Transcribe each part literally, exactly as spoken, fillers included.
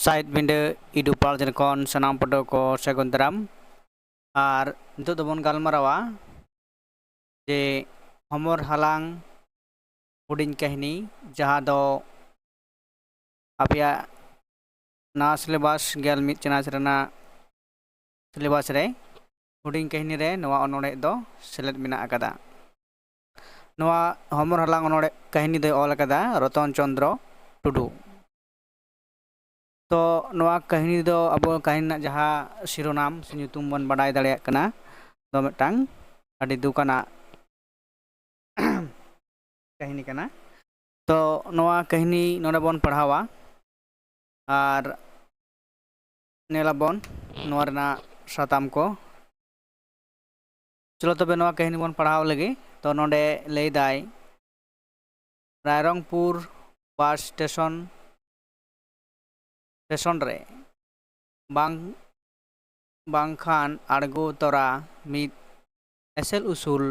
ᱥᱟᱭᱤᱫ ᱵᱤᱸᱰᱟᱹ ᱤᱰᱩ ᱯᱟᱲ ᱡᱷᱟᱨᱠᱷᱚᱸᱰ ᱥᱟᱱᱟᱢ ᱯᱟᱹᱴᱷᱩᱣᱟᱹ ᱠᱚ ᱥᱟᱹᱜᱩᱱ ᱫᱟᱨᱟᱢ᱾ ᱟᱨ ᱱᱤᱛᱚᱜ ᱫᱚᱵᱚᱱ ᱜᱟᱞᱢᱟᱨᱟᱣᱟ ᱡᱮ ᱦᱚᱢᱚᱨ ᱦᱟᱞᱟᱝ ᱦᱩᱰᱤᱧ ᱠᱟᱹᱦᱱᱤ, ᱡᱟᱦᱟᱸ ᱫᱚ ᱟᱯᱮᱭᱟᱜ ᱱᱟᱣᱟ ᱥᱤᱞᱮᱵᱟᱥ ᱜᱮᱞ ᱢᱤᱫ ᱪᱟᱱᱟᱪ ᱨᱮᱱᱟᱜ ᱥᱤᱞᱮᱵᱟᱥ ᱨᱮ ᱦᱩᱰᱤᱧ ᱠᱟᱹᱦᱱᱤ ᱨᱮ ᱱᱚᱣᱟ ᱚᱱᱚᱬᱦᱮ ᱫᱚ ᱥᱮᱞᱮᱫ ᱢᱮᱱᱟᱜ ᱟᱠᱟᱫᱟ᱾ ᱱᱚᱣᱟ ᱦᱚᱢᱚᱨ ᱦᱟᱞᱟᱝ ᱚᱱᱚᱬᱦᱮ ᱠᱟᱹᱦᱱᱤ ᱫᱚᱭ ᱚᱞ ᱟᱠᱟᱫᱟ ᱨᱚᱛᱚᱱ ᱪᱚᱸᱫᱽᱨᱚ ᱴᱩᱰᱩ᱾ ᱛᱚ ᱱᱚᱣᱟ ᱠᱟᱹᱦᱱᱤ ᱫᱚ ᱟᱵᱚ ᱠᱟᱹᱦᱱᱤ ᱨᱮᱱᱟᱜ ᱡᱟᱦᱟᱸ ᱥᱤᱨᱚᱱᱟᱢ ᱥᱮ ᱧᱩᱛᱩᱢ ᱵᱚᱱ ᱵᱟᱰᱟᱭ ᱫᱟᱲᱮᱭᱟᱜ ᱠᱟᱱᱟ, ᱫᱚ ᱢᱤᱫᱴᱟᱝ ᱟᱹᱰᱤ ᱫᱩᱠ ᱟᱱᱟᱜ ᱠᱟᱹᱦᱱᱤ ᱠᱟᱱᱟ᱾ ᱛᱚ ᱱᱚᱣᱟ ᱠᱟᱹᱦᱱᱤ ᱱᱚᱰᱮ ᱵᱚᱱ ᱯᱟᱲᱦᱟᱣᱟ ᱟᱨ ᱧᱮᱞᱟᱵᱚᱱ ᱱᱚᱣᱟ ᱨᱮᱱᱟᱜ ᱥᱟᱛᱟᱢ ᱠᱚ᱾ ᱪᱚᱞᱚ ᱛᱚᱵᱮ ᱱᱚᱣᱟ ᱠᱟᱹᱦᱱᱤ ᱵᱚᱱ ᱯᱟᱲᱦᱟᱣ ᱞᱮᱜᱮ᱾ ᱛᱚ ᱱᱚᱰᱮ ᱞᱟᱹᱭ ᱫᱟᱭ, ᱨᱟᱭᱨᱚᱝᱯᱩᱨ ᱵᱟᱥ ᱥᱴᱮᱥᱚᱱ, ᱥᱴᱮᱥᱚᱱ ᱨᱮ ᱵᱟᱝ, ᱵᱟᱝᱠᱷᱟᱱ ᱟᱬᱜᱚ ᱛᱚᱨᱟ ᱢᱤᱫ ᱮᱥᱮᱞ ᱩᱥᱩᱞ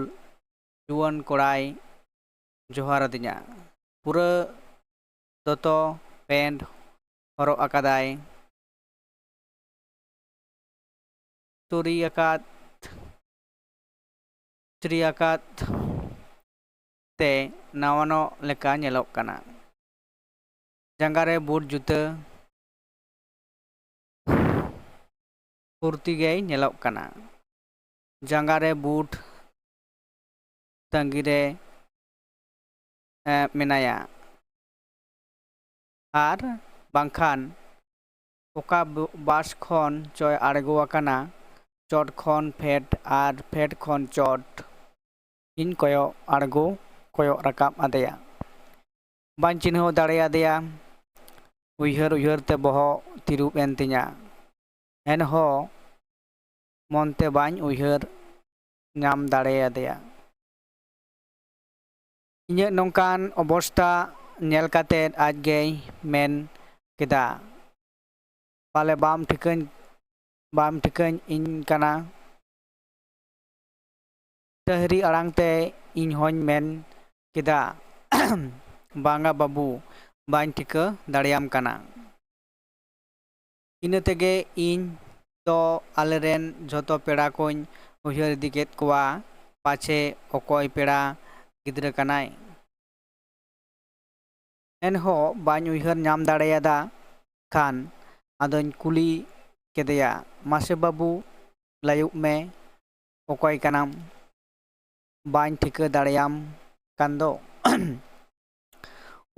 ᱡᱩᱣᱟᱹᱱ ᱠᱚᱲᱟᱭ ᱡᱚᱦᱟᱨ ᱟᱹᱫᱤᱧᱟ᱾ ᱯᱩᱨᱟᱹ ᱫᱚᱛᱚ ᱯᱮᱱᱴ ᱦᱚᱨᱚᱜ ᱟᱠᱟᱫᱟᱭ᱾ ᱛᱩᱨᱤ ᱟᱠᱟᱫ, ᱛᱩᱨᱤ ᱟᱠᱟᱫ ᱛᱮ ᱱᱟᱣᱟᱱᱚᱜ ᱞᱮᱠᱟ ᱧᱮᱞᱚᱜ ᱠᱟᱱᱟ᱾ ᱡᱟᱸᱜᱟ ᱨᱮ ᱵᱩᱴ ᱡᱩᱛᱟᱹ, ᱯᱷᱩᱨᱛᱤ ᱜᱮᱭ ᱧᱮᱞᱚᱜ ᱠᱟᱱᱟ᱾ ᱡᱟᱸᱜᱟ ᱨᱮ ᱵᱩᱴ ᱛᱟᱺᱜᱤ ᱨᱮ, ᱮ, ᱢᱮᱱᱟᱭᱟ᱾ ᱟᱨ ᱵᱟᱝᱠᱷᱟᱱ ᱚᱠᱟ ᱵᱚ-, ᱵᱟᱥ ᱠᱷᱚᱱ ᱪᱚᱭ ᱟᱬᱜᱚ ᱟᱠᱟᱱᱟ, ᱪᱚᱴ ᱠᱷᱚᱱ ᱯᱷᱮᱰ ᱟᱨ ᱯᱷᱮᱰ ᱠᱷᱚᱱ ᱪᱚᱴ᱾ ᱤᱧ ᱠᱚᱭᱚᱜ ᱟᱬᱜᱚ, ᱠᱚᱭᱚᱜ ᱨᱟᱠᱟᱵ ᱟᱫᱮᱭᱟ᱾ ᱵᱟᱹᱧ ᱪᱤᱱᱦᱟᱹᱣ ᱫᱟᱲᱮᱭᱟᱫᱮᱭᱟ᱾ ᱩᱭᱦᱟᱹᱨ ᱩᱭᱦᱟᱹᱨ ᱛᱮ ᱵᱚᱦᱚᱜ ᱛᱤᱨᱩᱵ ᱮᱱ ᱛᱤᱧᱟ᱾ ᱮᱱᱦᱚᱸ ᱢᱚᱱᱛᱮ ᱵᱟᱹᱧ ᱩᱭᱦᱟᱹᱨ ᱧᱟᱢ ᱫᱟᱲᱮᱭᱟᱫᱮᱭᱟ᱾ ᱤᱧᱟᱹᱜ ᱱᱚᱝᱠᱟᱱ ᱚᱵᱚᱥᱛᱟ ᱧᱮᱞ ᱠᱟᱛᱮ ᱟᱡ ᱜᱮᱭ ᱢᱮᱱ ᱠᱮᱫᱟ, "ᱯᱟᱞᱮ ᱵᱟᱢ ᱴᱷᱤᱠᱟᱹᱧ, ᱵᱟᱢ ᱴᱷᱤᱠᱟᱹᱧ ᱤᱧ ᱠᱟᱱᱟ?" ᱴᱟᱹᱦᱨᱤ ᱟᱲᱟᱝ ᱛᱮ ᱤᱧ ᱦᱚᱸᱧ ᱢᱮᱱ ᱠᱮᱫᱟ, "ᱵᱟᱝᱟ ᱵᱟᱹᱵᱩ, ᱵᱟᱹᱧ ᱴᱷᱤᱠᱟᱹ ᱫᱟᱲᱮᱭᱟᱢ ᱠᱟᱱᱟ᱾" ᱤᱱᱟᱹ ᱛᱮᱜᱮ ᱤᱧ ᱫᱚ ᱟᱞᱮᱨᱮᱱ ᱡᱷᱚᱛᱚ ᱯᱮᱲᱟ ᱠᱚᱧ ᱩᱭᱦᱟᱹᱨ ᱤᱫᱤ ᱠᱮᱫ ᱠᱚᱣᱟ, ᱯᱟᱪᱷᱮ ᱚᱠᱚᱭ ᱯᱮᱲᱟ ᱜᱤᱫᱽᱨᱟᱹ ᱠᱟᱱᱟᱭ᱾ ᱮᱱᱦᱚᱸ ᱵᱟᱹᱧ ᱩᱭᱦᱟᱹᱨ ᱧᱟᱢ ᱫᱟᱲᱮᱭᱟᱫᱟ ᱠᱷᱟᱱ ᱟᱫᱚᱧ ᱠᱩᱞᱤ ᱠᱮᱫᱮᱭᱟ, "ᱢᱟᱥᱮ ᱵᱟᱹᱵᱩ, ᱞᱟᱹᱭᱩᱜ ᱢᱮ, ᱚᱠᱚᱭ ᱠᱟᱱᱟᱢ? ᱵᱟᱹᱧ ᱴᱷᱤᱠᱟᱹ ᱫᱟᱲᱮᱭᱟᱢ ᱠᱟᱱ ᱫᱚ?"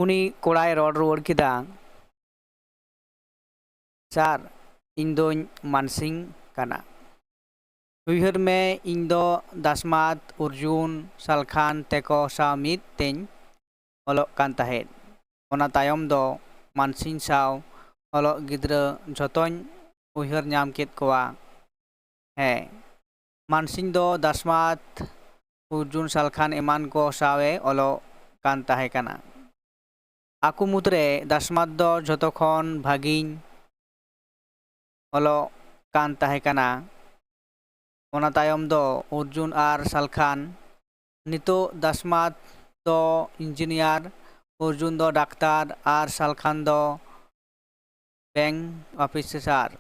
ᱩᱱᱤ ᱠᱚᱲᱟᱭ ᱨᱚᱲ ᱨᱩᱣᱟᱹᱲ ᱠᱮᱫᱟ, "ᱥᱟᱨ, ᱤᱧ ᱫᱚᱧ ᱢᱟᱱᱥᱤᱝ ᱠᱟᱱᱟ᱾ ᱩᱭᱦᱟᱹᱨ ᱢᱮ, ᱤᱧ ᱫᱚ ᱫᱟᱥᱢᱟᱛ, ᱚᱨᱡᱩᱱ, ᱥᱟᱞᱠᱷᱟᱱ ᱛᱮᱠᱚ ᱥᱟᱶ ᱢᱤᱫ ᱛᱮᱧ ᱚᱞᱚᱜ ᱠᱟᱱ ᱛᱟᱦᱮᱸᱫ᱾ ᱚᱱᱟ ᱛᱟᱭᱚᱢ ᱫᱚ ᱢᱟᱱᱥᱤᱝ ᱥᱟᱶ ᱚᱞᱚᱜ ᱜᱤᱫᱽᱨᱟᱹ ᱡᱷᱚᱛᱚᱧ ᱩᱭᱦᱟᱹᱨ ᱧᱟᱢ ᱠᱮᱫ ᱠᱚᱣᱟ᱾ ᱦᱮᱸ, ᱢᱟᱱᱥᱤᱝ ᱫᱚ ᱫᱟᱥᱢᱟᱛ, ᱚᱨᱡᱩᱱ, ᱥᱟᱞᱠᱷᱟᱱ ᱮᱢᱟᱱ ᱠᱚ ᱥᱟᱶ ᱮ ᱚᱞᱚᱜ ᱠᱟᱱ ᱛᱟᱦᱮᱸ ᱠᱟᱱᱟ᱾ ᱟᱠᱚ ᱢᱩᱫᱽᱨᱮ ᱫᱟᱥᱢᱟᱛ ᱫᱚ ᱡᱷᱚᱛᱚ ᱠᱷᱚᱱ ᱵᱷᱟᱹᱜᱤᱧ ᱚᱞᱚᱜ ᱠᱟᱱ ᱛᱟᱦᱮᱸ ᱠᱟᱱᱟ᱾ ᱚᱱᱟ ᱛᱟᱭᱚᱢ ᱫᱚ ᱚᱨᱡᱩᱱ ᱟᱨ ᱥᱟᱞᱠᱷᱟᱱ᱾ ᱱᱤᱛᱚᱜ ᱫᱟᱥᱢᱟᱛ ᱫᱚ ᱤᱧᱡᱤᱱᱤᱭᱟᱨ, ᱚᱨᱡᱩᱱ ᱫᱚ ᱰᱟᱠᱛᱟᱨ ᱟᱨ ᱥᱟᱞᱠᱷᱟᱱ ᱫᱚ ᱵᱮᱝᱠ ᱚᱯᱷᱤᱥᱟᱨ᱾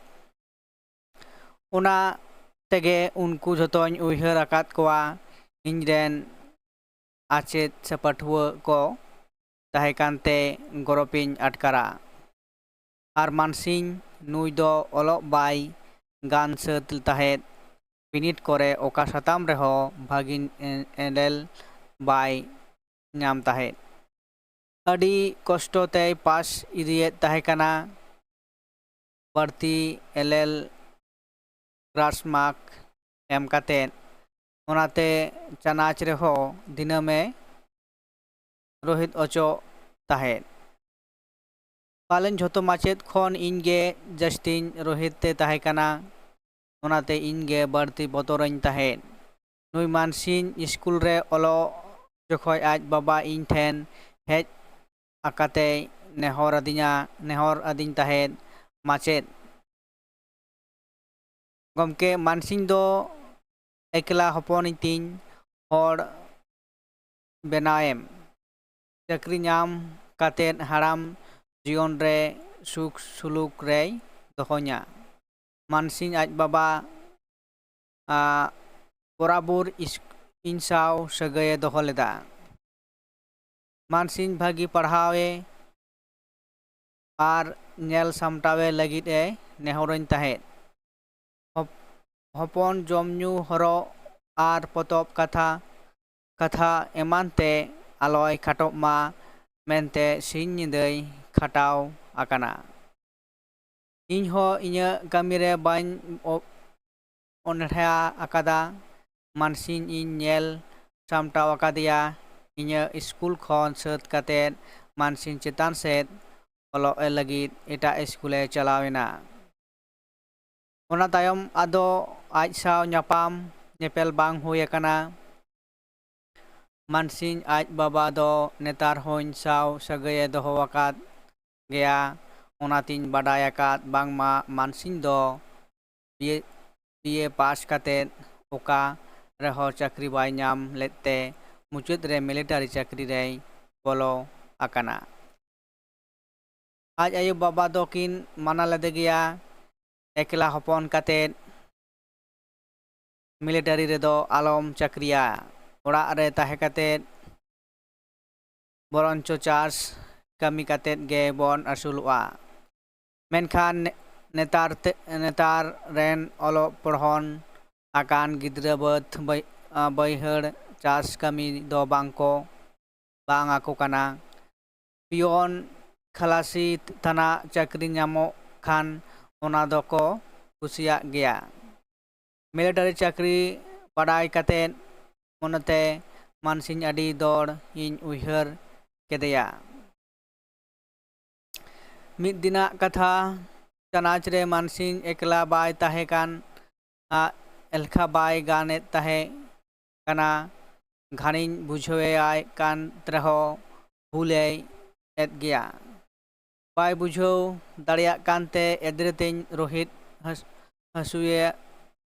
ᱚᱱᱟ ᱛᱮᱜᱮ ᱩᱱᱠᱩ ᱡᱷᱚᱛᱚᱧ ᱩᱭᱦᱟᱹᱨ ᱟᱠᱟᱫ ᱠᱚᱣᱟ᱾ ᱤᱧᱨᱮᱱ ᱟᱪᱮᱫ ᱥᱮ ᱯᱟᱹᱴᱷᱩᱣᱟᱹ ᱠᱚ ᱛᱟᱦᱮᱸ ᱠᱟᱱᱛᱮ ᱜᱚᱨᱚᱵᱤᱧ ᱟᱴᱠᱟᱨᱟ᱾ ᱟᱨ ᱢᱟᱱᱥᱤᱝ, ᱱᱩᱭ ᱫᱚ ᱚᱞᱚᱜ ᱵᱟᱭ ᱜᱟᱱ ᱥᱟᱹᱛ ᱛᱟᱦᱮᱸᱫ᱾ ᱵᱤᱱᱤᱰ ᱠᱚᱨᱮ ᱚᱠᱟ ᱥᱟᱛᱟᱢ ᱨᱮᱦᱚᱸ ᱵᱷᱟᱹᱜᱤ ᱮ-, ᱮᱞᱮᱞ ᱵᱟᱭ ᱧᱟᱢ ᱛᱟᱦᱮᱸᱫ᱾ ᱟᱹᱰᱤ ᱠᱚᱥᱴᱚ ᱛᱮᱭ ᱯᱟᱥ ᱤᱫᱤᱭᱮᱫ ᱛᱟᱦᱮᱸ ᱠᱟᱱᱟ᱾ ᱵᱟᱹᱲᱛᱤ ᱮᱞᱮᱞ ᱠᱨᱟᱥ ᱢᱟᱨᱠ ᱮᱢ ᱠᱟᱛᱮᱫ, ᱚᱱᱟᱛᱮ ᱪᱟᱱᱟᱪ ᱨᱮᱦᱚᱸ ᱫᱤᱱᱟᱹᱢᱮ ᱨᱳᱦᱤᱛ ᱚᱪᱚᱜ ᱛᱟᱦᱮᱸᱫ᱾ ᱯᱟᱞᱮᱱ ᱡᱷᱚᱛᱚ ᱢᱟᱪᱮᱫ ᱠᱷᱚᱱ ᱤᱧ ᱜᱮ ᱡᱟᱹᱥᱛᱤᱧ ᱨᱳᱦᱤᱛ ᱛᱮ ᱛᱟᱦᱮᱸ ᱠᱟᱱᱟ, ᱚᱱᱟᱛᱮ ᱤᱧ ᱜᱮ ᱵᱟᱹᱲᱛᱤ ᱵᱚᱛᱚᱨᱟᱹᱧ ᱛᱟᱦᱮᱸᱫ᱾ ᱱᱩᱭ ᱢᱟᱱᱥᱤᱝ ᱥᱠᱩᱞ ᱨᱮ ᱚᱞᱚᱜ ᱡᱚᱠᱷᱚᱡ ᱟᱡ ᱵᱟᱵᱟ ᱤᱧ ᱴᱷᱮᱱ ᱦᱮᱡ ᱟᱠᱟᱛᱮᱭ ᱱᱮᱦᱚᱨ ᱟᱹᱫᱤᱧᱟ, ᱱᱮᱦᱚᱨ ᱟᱹᱫᱤᱧ ᱛᱟᱦᱮᱸᱫ, "ᱢᱟᱪᱮᱫ, ᱜᱚᱢᱠᱮ, ᱢᱟᱱᱥᱤᱝ ᱫᱚ ᱮᱠᱞᱟ ᱦᱚᱯᱚᱱ ᱛᱤᱧ ᱦᱚᱲ ᱵᱮᱱᱟᱣᱮᱢ᱾ ᱪᱟᱹᱠᱨᱤ ᱧᱟᱢ ᱠᱟᱛᱮᱫ ᱦᱟᱲᱟᱢ ᱡᱤᱭᱚᱱ ᱨᱮ ᱥᱩᱠ ᱥᱩᱞᱩᱠ ᱨᱮᱭ ᱫᱚᱦᱚᱧᱟ᱾ ᱢᱟᱱᱥᱤᱧ ᱟᱡ ᱵᱟᱵᱟ ᱟᱜ ᱵᱚᱨᱟᱵᱚᱨ ᱤᱥ-, ᱤᱧ ᱥᱟᱶ ᱥᱟᱹᱜᱟᱹᱭᱮ ᱫᱚᱦᱚ ᱞᱮᱫᱟ᱾ ᱢᱟᱱᱥᱤᱧ ᱵᱷᱟᱹᱜᱤ ᱯᱟᱲᱦᱟᱣᱮ ᱟᱨ ᱧᱮᱞ ᱥᱟᱢᱴᱟᱣᱮ ᱞᱟᱹᱜᱤᱫ ᱮ ᱱᱮᱦᱚᱨᱟᱹᱧ ᱛᱟᱦᱮᱸᱫ᱾ ᱦᱚᱯ-, ᱦᱚᱯᱚᱱ ᱡᱚᱢ ᱧᱩ, ᱦᱚᱨᱚᱜ ᱟᱨ ᱯᱚᱛᱚᱵ ᱠᱟᱛᱷᱟ, ᱠᱟᱛᱷᱟ ᱮᱢᱟᱱ ᱛᱮ ᱟᱞᱚᱭ ᱠᱷᱟᱴᱚᱜ ᱢᱟ ᱢᱮᱱᱛᱮ ᱥᱤᱧ ᱧᱤᱫᱟᱹᱭ ᱠᱷᱟᱴᱟᱣ ᱟᱠᱟᱱᱟ᱾ ᱤᱧ ᱦᱚᱸ ᱤᱧᱟᱹᱜ ᱠᱟᱹᱢᱤ ᱨᱮ ᱵᱟᱹᱧ ᱚ-, ᱚᱱᱦᱮᱲᱟ ᱟᱠᱟᱫᱟ᱾ ᱢᱟᱱᱥᱤᱧ ᱤᱧ ᱧᱮᱞ ᱥᱟᱢᱴᱟᱣ ᱟᱠᱟᱫᱮᱭᱟ᱾ ᱤᱧᱟᱹᱜ ᱥᱠᱩᱞ ᱠᱷᱚᱱ ᱥᱟᱹᱛ ᱠᱟᱛᱮᱫ ᱢᱟᱱᱥᱤᱧ ᱪᱮᱛᱟᱱ ᱥᱮᱫ ᱚᱞᱚᱜ ᱮ ᱞᱟᱹᱜᱤᱫ ᱮᱴᱟᱜ ᱥᱠᱩᱞ ᱮ ᱪᱟᱞᱟᱣ ᱮᱱᱟ᱾ ᱚᱱᱟ ᱛᱟᱭᱚᱢ ᱟᱫᱚ ᱟᱡ ᱥᱟᱶ ᱧᱟᱯᱟᱢ ᱧᱮᱯᱮᱞ ᱵᱟᱝ ᱦᱩᱭ ᱟᱠᱟᱱᱟ᱾ ᱢᱟᱱᱥᱤᱧ ᱟᱡ ᱵᱟᱵᱟ ᱫᱚ ᱱᱮᱛᱟᱨ ᱦᱚᱸᱧ ᱥᱟᱶ ᱥᱟᱹᱜᱟᱹᱭᱮ ᱫᱚᱦᱚ ᱟᱠᱟᱫ ᱜᱮᱭᱟ᱾ ᱚᱱᱟᱛᱤᱧ ᱵᱟᱰᱟᱭ ᱟᱠᱟᱫ ᱵᱟᱝᱢᱟ ᱢᱟᱱᱥᱤᱧ ᱫᱚ ᱵᱤᱭᱮ, ᱵᱤᱭᱮ ᱯᱟᱥ ᱠᱟᱛᱮᱫ ᱚᱠᱟ ᱨᱮᱦᱚᱸ ᱪᱟᱹᱠᱨᱤ ᱵᱟᱭ ᱧᱟᱢ ᱞᱮᱫ ᱛᱮ ᱢᱩᱪᱟᱹᱫ ᱨᱮ ᱢᱤᱞᱤᱴᱟᱨᱤ ᱪᱟᱹᱠᱨᱤ ᱨᱮᱭ ᱵᱚᱞᱚ ᱟᱠᱟᱱᱟ᱾ ᱟᱡ ᱟᱭᱳ ᱵᱟᱵᱟ ᱫᱚᱠᱤᱱ ᱢᱟᱱᱟ ᱞᱮᱫᱮ ᱜᱮᱭᱟ, ᱮᱠᱞᱟ ᱦᱚᱯᱚᱱ ᱠᱟᱛᱮᱫ ᱢᱤᱞᱤᱴᱟᱨᱤ ᱨᱮᱫᱚ ᱟᱞᱚᱢ ᱪᱟᱹᱠᱨᱤᱭᱟ, ᱚᱲᱟᱜ ᱨᱮ ᱛᱟᱦᱮᱸ ᱠᱟᱛᱮᱫ ᱵᱚᱨᱚᱱᱪᱚ ᱪᱟᱥ ᱠᱟᱹᱢᱤ ᱠᱟᱛᱮᱫ ᱜᱮ ᱵᱚᱱ ᱟᱹᱥᱩᱞᱚᱜᱼᱟ᱾ ᱢᱮᱱᱠᱷᱟᱱ ᱱᱮ-, ᱱᱮᱛᱟᱨ ᱛᱮ, ᱱᱮᱛᱟᱨ ᱨᱮᱱ ᱚᱞᱚᱜ ᱯᱚᱲᱦᱚᱱ ᱟᱠᱟᱱ ᱜᱤᱫᱽᱨᱟᱹ ᱵᱟᱹᱫᱽ ᱵᱟᱹᱭ-, ᱵᱟᱹᱭᱦᱟᱹᱲ ᱪᱟᱥ ᱠᱟᱹᱢᱤ ᱫᱚ ᱵᱟᱝ ᱠᱚ, ᱵᱟᱝ ᱟᱠᱚ ᱠᱟᱱᱟ᱾ ᱯᱤᱭᱚᱱ, ᱠᱷᱟᱞᱟᱥᱤ ᱛᱟᱱᱟᱜ ᱪᱟᱹᱠᱨᱤ ᱧᱟᱢᱚᱜ ᱠᱷᱟᱱ ᱚᱱᱟ ᱫᱚᱠᱚ ᱠᱩᱥᱤᱭᱟᱜ ᱜᱮᱭᱟ᱾ ᱢᱤᱞᱤᱴᱟᱨᱤ ᱪᱟᱹᱠᱨᱤ ᱵᱟᱰᱟᱭ ᱠᱟᱛᱮᱫ ᱢᱚᱱᱮᱛᱮ ᱢᱟᱱᱥᱤᱧ ᱟᱹᱰᱤ ᱫᱚᱲ ᱤᱧ ᱩᱭᱦᱟᱹᱨ ᱠᱮᱫᱮᱭᱟ᱾ ᱢᱤᱫ ᱫᱤᱱᱟᱜ ᱠᱟᱛᱷᱟ, ᱪᱟᱱᱟᱪ ᱨᱮ ᱢᱟᱱᱥᱤᱧ ᱮᱠᱞᱟ ᱵᱟᱭ ᱛᱟᱦᱮᱸ ᱠᱟᱱ ᱟᱜ ᱮᱞᱠᱷᱟ ᱵᱟᱭ ᱜᱟᱱᱮᱫ ᱛᱟᱦᱮᱸ ᱠᱟᱱᱟ᱾ ᱜᱷᱟᱱᱮᱧ ᱵᱩᱡᱷᱟᱹᱣᱮᱭᱟᱭ ᱠᱟᱱ ᱨᱮᱦᱚᱸ ᱵᱷᱩᱞᱮᱭ ᱮᱫ ᱜᱮᱭᱟ᱾ ᱵᱟᱭ ᱵᱩᱡᱷᱟᱹᱣ ᱫᱟᱲᱮᱭᱟᱜ ᱠᱟᱱᱛᱮ ᱮᱫᱽᱨᱮᱛᱮᱧ ᱨᱳᱦᱤᱛ ᱦᱟᱹᱥ-, ᱦᱟᱹᱥᱩᱭᱮ,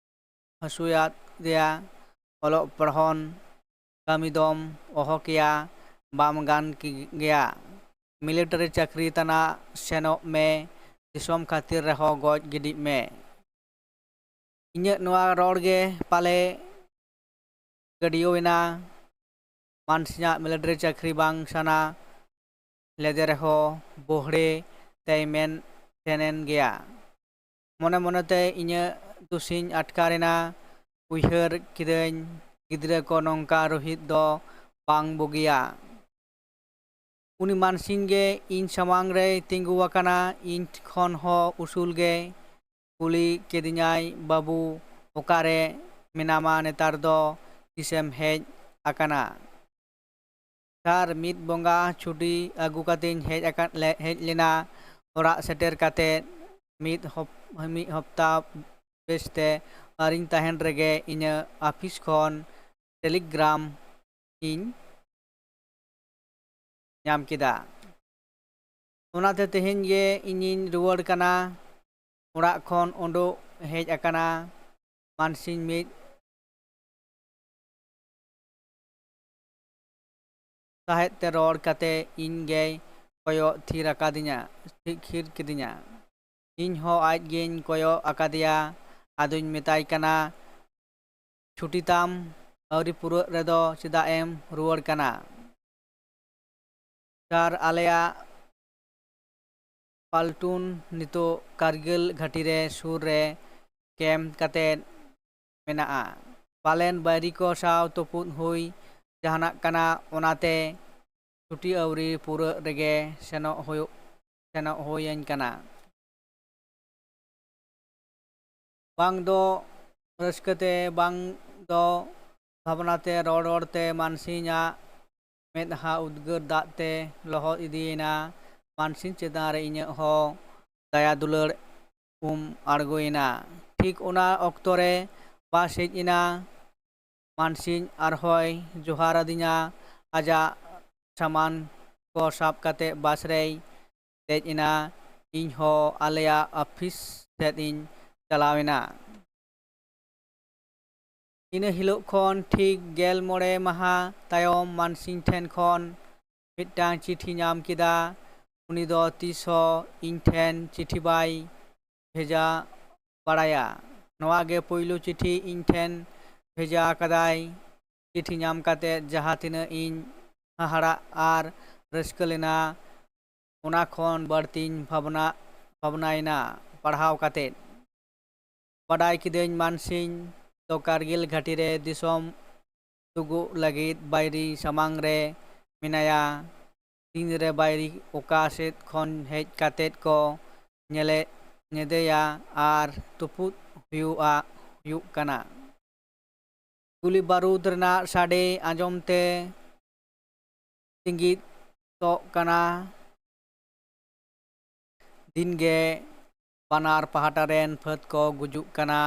ᱦᱟᱹᱥᱩᱭᱟᱫᱮᱭᱟ᱾ ᱚᱞᱚᱜ ᱯᱚᱲᱦᱚᱱ ᱠᱟᱹᱢᱤ ᱫᱚᱢ ᱚᱦᱚ ᱠᱮᱭᱟ, ᱵᱟᱢ ᱜᱟᱱ ᱠᱮ-, ᱜᱮᱭᱟ᱾ ᱢᱤᱞᱤᱴᱟᱨᱤ ᱪᱟᱹᱠᱨᱤ ᱛᱟᱱᱟᱜ ᱥᱮᱱᱚᱜ ᱢᱮ, ᱫᱤᱥᱚᱢ ᱠᱷᱟᱹᱛᱤᱨ ᱨᱮᱦᱚᱸ ᱜᱚᱡ ᱜᱤᱰᱤᱜ ᱢᱮ᱾ ᱤᱧᱟᱹᱜ ᱱᱚᱣᱟ ᱨᱚᱲ ᱜᱮ ᱯᱟᱞᱮ ᱜᱟᱹᱰᱭᱟᱹᱣ ᱮᱱᱟ᱾ ᱢᱟᱱᱥᱤᱧᱟᱜ ᱢᱤᱞᱤᱴᱟᱨᱤ ᱪᱟᱹᱠᱨᱤ ᱵᱟᱝ ᱥᱟᱱᱟ ᱞᱮᱫᱮ ᱨᱮᱦᱚᱸ ᱵᱳᱦᱲᱮ ᱛᱮᱭ ᱢᱮᱱ ᱥᱮᱱᱮᱱ ᱜᱮᱭᱟ᱾ ᱢᱚᱱᱮ ᱢᱚᱱᱮᱛᱮ ᱤᱧᱟᱹᱜ ᱫᱩᱥᱤᱧ ᱟᱴᱠᱟᱨ ᱮᱱᱟ᱾ ᱩᱭᱦᱟᱹᱨ ᱠᱤᱫᱟᱹᱧ, ᱜᱤᱫᱽᱨᱟᱹ ᱠᱚ ᱱᱚᱝᱠᱟ ᱨᱩᱦᱤᱫ ᱫᱚ ᱵᱟᱝ ᱵᱩᱜᱤᱭᱟ᱾ ᱩᱱᱤ ᱢᱟᱱᱥᱤᱝ ᱜᱮ ᱤᱧ ᱥᱟᱢᱟᱝ ᱨᱮᱭ ᱛᱤᱸᱜᱩ ᱟᱠᱟᱱᱟ᱾ ᱤᱧ ᱠᱷᱚᱱ ᱦᱚᱸ ᱩᱥᱩᱞ ᱜᱮ᱾ ᱠᱩᱞᱤ ᱠᱤᱫᱤᱧᱟᱭ, "ᱵᱟᱹᱵᱩ, ᱚᱠᱟᱨᱮ ᱢᱮᱱᱟᱢᱟ ᱱᱮᱛᱟᱨ ᱫᱚ? ᱛᱤᱥᱮᱢ ᱦᱮᱡ ᱟᱠᱟᱱᱟ?" ᱥᱟᱨ, ᱢᱤᱫ ᱵᱚᱸᱜᱟ ᱪᱷᱩᱴᱤ ᱟᱹᱜᱩ ᱠᱟᱛᱮᱧ ᱦᱮᱡ ᱟᱠᱟᱫ ᱞᱮ-, ᱦᱮᱡ ᱞᱮᱱᱟ᱾ ᱚᱲᱟᱜ ᱥᱮᱴᱮᱨ ᱠᱟᱛᱮ ᱢᱤᱫ ᱦᱚᱯ-, ᱢᱤᱫ ᱦᱚᱯᱛᱟ ᱵᱮᱥᱛᱮ ᱟᱹᱨᱤᱧ ᱛᱟᱦᱮᱱ ᱨᱮᱜᱮ ᱤᱧᱟᱹᱜ ᱟᱯᱷᱤᱥ ᱠᱷᱚᱱ ᱴᱮᱞᱤᱜᱨᱟᱢ ᱤᱧ ᱧᱟᱢ ᱠᱮᱫᱟ᱾ ᱚᱱᱟᱛᱮ ᱛᱮᱦᱮᱧ ᱜᱮ ᱤᱧᱤᱧ ᱨᱩᱣᱟᱹᱲ ᱠᱟᱱᱟ᱾ ᱚᱲᱟᱜ ᱠᱷᱚᱱ ᱩᱰᱩᱠ ᱦᱮᱡ ᱟᱠᱟᱱᱟ ᱢᱟᱱᱥᱤᱝ ᱢᱤᱫ ᱥᱟᱦᱮᱫ ᱛᱮ ᱨᱚᱲ ᱠᱟᱛᱮ ᱤᱧ ᱜᱮᱭ ᱠᱚᱭᱚᱜ ᱛᱷᱤᱨ ᱟᱠᱟᱫᱤᱧᱟ, ᱛᱷᱤᱨ ᱠᱤᱫᱤᱧᱟ᱾ ᱤᱧ ᱦᱚᱸ ᱟᱡ ᱜᱮᱧ ᱠᱚᱭᱚᱜ ᱟᱠᱟᱫᱮᱭᱟ᱾ ᱟᱫᱚᱧ ᱢᱮᱛᱟᱭ ᱠᱟᱱᱟ, "ᱪᱷᱩᱴᱤ ᱛᱟᱢ ᱟᱹᱣᱨᱤ ᱯᱩᱨᱟᱹᱜ ᱨᱮᱫᱚ ᱪᱮᱫᱟᱜ ᱮᱢ ᱨᱩᱣᱟᱹᱲ ᱠᱟᱱᱟ?" ᱥᱟᱨ, ᱟᱞᱮᱭᱟᱜ ᱯᱟᱞᱴᱩᱱ ᱱᱤᱛᱚᱜ ᱠᱟᱨᱜᱤᱞ ᱜᱷᱟᱹᱴᱤ ᱨᱮ ᱥᱩᱨ ᱨᱮ ᱠᱮᱢᱯ ᱠᱟᱛᱮ ᱢᱮᱱᱟᱜᱼᱟ᱾ ᱯᱟᱞᱮᱱ ᱵᱟᱹᱭᱨᱤ ᱠᱚ ᱥᱟᱶ ᱛᱩᱯᱩᱫ ᱦᱩᱭ ᱡᱟᱦᱟᱱᱟᱜ ᱠᱟᱱᱟ, ᱚᱱᱟᱛᱮ ᱪᱷᱩᱴᱤ ᱟᱹᱣᱨᱤ ᱯᱩᱨᱟᱹᱜ ᱨᱮᱜᱮ ᱥᱮᱱᱚᱜ ᱦᱩᱭᱩᱜ, ᱥᱮᱱᱚᱜ ᱦᱩᱭᱟᱹᱧ ᱠᱟᱱᱟ᱾ ᱵᱟᱝ ᱫᱚ ᱨᱟᱹᱥᱠᱟᱹᱛᱮ, ᱵᱟᱝ ᱫᱚ ᱵᱷᱟᱵᱽᱱᱟᱛᱮ, ᱨᱚᱲ ᱨᱚᱲᱛᱮ ᱢᱟᱱᱥᱤᱧᱟᱜ ᱢᱮᱫᱦᱟ ᱩᱫᱽᱜᱟᱹᱨ ᱫᱟᱜ ᱛᱮ ᱞᱚᱦᱚᱫ ᱤᱫᱤᱭᱮᱱᱟ᱾ ᱢᱟᱱᱥᱤᱧ ᱪᱮᱛᱟᱱ ᱨᱮ ᱤᱧᱟᱹᱜ ᱦᱚᱸ ᱫᱟᱭᱟ ᱫᱩᱞᱟᱹᱲ ᱩᱢ ᱟᱬᱜᱚᱭᱮᱱᱟ᱾ ᱴᱷᱤᱠ ᱚᱱᱟ ᱚᱠᱛᱚ ᱨᱮ ᱵᱟᱥ ᱦᱮᱡ ᱮᱱᱟ᱾ ᱢᱟᱱᱥᱤᱧ ᱟᱨᱦᱚᱸᱭ ᱡᱚᱦᱟᱨ ᱟᱹᱫᱤᱧᱟ᱾ ᱟᱡᱟᱜ ᱥᱟᱢᱟᱱ ᱠᱚ ᱥᱟᱵ ᱠᱟᱛᱮ ᱵᱟᱥ ᱨᱮᱭ ᱫᱮᱡ ᱮᱱᱟ᱾ ᱤᱧ ᱦᱚᱸ ᱟᱞᱮᱭᱟᱜ ᱟᱯᱷᱤᱥ ᱥᱮᱫ ᱤᱧ ᱪᱟᱞᱟᱣ ᱮᱱᱟ᱾ ᱤᱱᱟᱹ ᱦᱤᱞᱳᱜ ᱠᱷᱚᱱ ᱴᱷᱤᱠ ᱜᱮᱞ ᱢᱚᱬᱮ ᱢᱟᱦᱟ ᱛᱟᱭᱚᱢ ᱢᱟᱱᱥᱤᱝ ᱴᱷᱮᱱ ᱠᱷᱚᱱ ᱢᱤᱫᱴᱟᱝ ᱪᱤᱴᱷᱤ ᱧᱟᱢ ᱠᱮᱫᱟ᱾ ᱩᱱᱤ ᱫᱚ ᱛᱤᱥ ᱦᱚᱸ ᱤᱧ ᱴᱷᱮᱱ ᱪᱤᱴᱷᱤ ᱵᱟᱭ ᱵᱷᱮᱡᱟ ᱵᱟᱲᱟᱭᱟ᱾ ᱱᱚᱣᱟ ᱜᱮ ᱯᱩᱭᱞᱩ ᱪᱤᱴᱷᱤ ᱤᱧ ᱴᱷᱮᱱ ᱵᱷᱮᱡᱟ ᱟᱠᱟᱫᱟᱭ᱾ ᱪᱤᱴᱷᱤ ᱧᱟᱢ ᱠᱟᱛᱮ ᱡᱟᱦᱟᱸ ᱛᱤᱱᱟᱹᱜ ᱤᱧ ᱦᱟᱦᱟᱲᱟᱜ ᱟᱨ ᱨᱟᱹᱥᱠᱟᱹ ᱞᱮᱱᱟ, ᱚᱱᱟ ᱠᱷᱚᱱ ᱵᱟᱹᱲᱛᱤᱧ ᱵᱷᱟᱵᱽᱱᱟ ᱵᱷᱟᱵᱽᱱᱟᱭᱮᱱᱟ ᱯᱟᱲᱦᱟᱣ ᱠᱟᱛᱮ᱾ ᱵᱟᱰᱟᱭ ᱠᱤᱫᱟᱹᱧ ᱢᱟᱱᱥᱤᱝ ᱫᱚ ᱠᱟᱨᱜᱤᱞ ᱜᱷᱟᱹᱴᱤ ᱨᱮ ᱫᱤᱥᱚᱢ ᱫᱩᱜᱩᱜ ᱞᱟᱹᱜᱤᱫ ᱵᱟᱹᱭᱨᱤ ᱥᱟᱢᱟᱝ ᱨᱮ ᱢᱮᱱᱟᱭᱟ᱾ ᱛᱤᱱᱨᱮ ᱵᱟᱹᱭᱨᱤ ᱚᱠᱟ ᱥᱮᱫ ᱠᱷᱚᱱ ᱦᱮᱡ ᱠᱟᱛᱮ ᱠᱚ ᱧᱮᱞᱮ ᱧᱮᱫᱮᱭᱟ ᱟᱨ ᱛᱩᱯᱩᱫ ᱦᱩᱭᱩᱜᱼᱟ, ᱦᱩᱭᱩᱜ ᱠᱟᱱᱟ᱾ ᱜᱩᱞᱤ ᱵᱟᱹᱨᱩᱫ ᱨᱮᱱᱟᱜ ᱥᱟᱰᱮ ᱟᱸᱡᱚᱢ ᱛᱮ ᱛᱤᱸᱜᱤᱫᱚᱜ ᱠᱟᱱᱟ᱾ ᱫᱤᱱᱜᱮ ᱵᱟᱱᱟᱨ ᱯᱟᱦᱴᱟ ᱨᱮᱱ ᱯᱷᱟᱹᱫ ᱠᱚ ᱜᱩᱡᱩᱜ ᱠᱟᱱᱟ,